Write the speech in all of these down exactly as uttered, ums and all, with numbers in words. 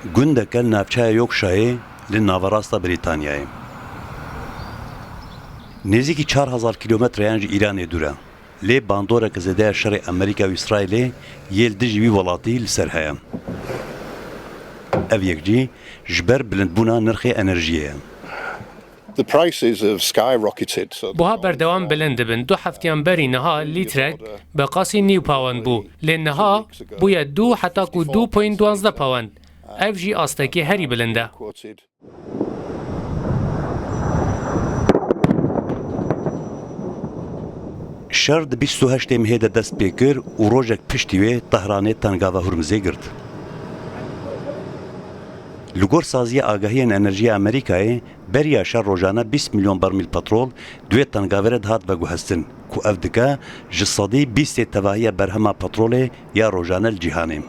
Gundeke li navçeya Yorkshireyê li naverasta Brîtanyayê. Nêzîkî çar hezar kîlometreyan ji Îranê dûr e. Lê bandoreke zêde ya şerê Amerîka û Îsraîlê yê li dijî wî welatî li ser heye. Ev yek jî ji ber bilindbûna nirxê enerjiyê ye. The prices have skyrocketed. So the Buha berdewam bilind dibin. Du heftiyan berî niha lîtrek bi qasî nîw pawend bû. Lê niha bûye du heta ku du point duwazdeh pawend. Ev jî astekî herî bilind e. Şer di bîst û heştê mehê de dest pê kir û rojek piştî wê Tehranê Tengava Hurmizê girt. Li gor saziya agahiyên enerjiya Amerîkayê, beriya şer rojane bîst milyon bermîl petrol di wê tengavê re dihat veguhestin, ku ev dike ji sedî bîstê tevahiya berhema petrolê ya rojane li cîhanê.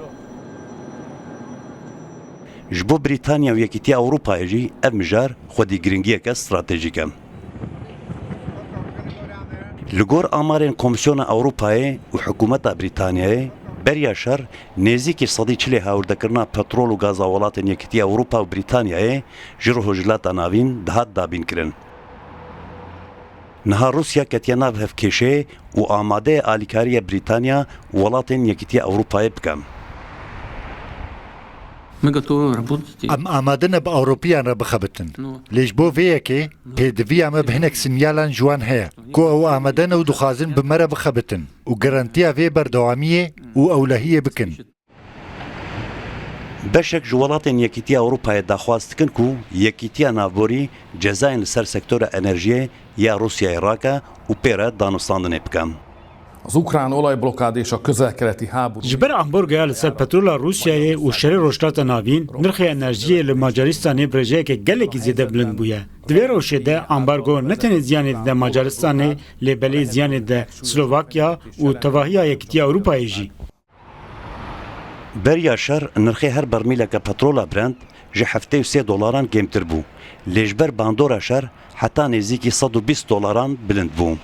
Ji bo Brîtanya û Yekîtiya Ewropayê jî ev mijar xwedî giringiyeke stratejîk e. Li gor amarên Komîsyona Ewropayê û hikûmeta Brîtanyayê, beriya şer nêzîkî sedî çilê hawirdekirina petrol û gaza welatên Yekîtiya Ewropa û Brîtanyayê ji Rojhilata Navîn dihat dabînkirin. Niha Rûsya ketiye nav hevkêşeyê û amade ye alîkariya Brîtanya û welatên Yekîtiya Ewropayê bike. Em amade ne bi Ewropiyan re bixebitin. Lê ji bo vê yekê pêdiviya me bi hinek sinyalan ji wan heye ku ew amade ne û dixwazin bi me re bixebitin û garantiya vê berdewamiyê û ewlehiyê bikin. Beşek ji welatên Yekîtiya Ewropayê daxwaz dikin ku Yekîtiya Navborî cezayên li ser sektora enerjiyê ya Rûsyayê rake û pê re danûstandinê bike. Az ukrán olajblokádésa közel-keleti háború. Ji ber ambargoya li ser petrola Rûsyayê û şerê Rojhilata Navîn, nirxê enerjiyê li Macaristanê bi rêjeyeke gelekî zêde bilind bûye. Di vê rewşê de ambargo ne tenê ziyanê dide Macaristanê, lê belê ziyanê dide Slovakya û tevahiya Yekîtiya Ewropayê jî. Beriya şer nirxê her bermîleke petrola Brent ji heftê û sê dolaran kêmtir bû. Lê ji ber bandora şer heta nêzîkî sed û bîst dolaran bilind bû.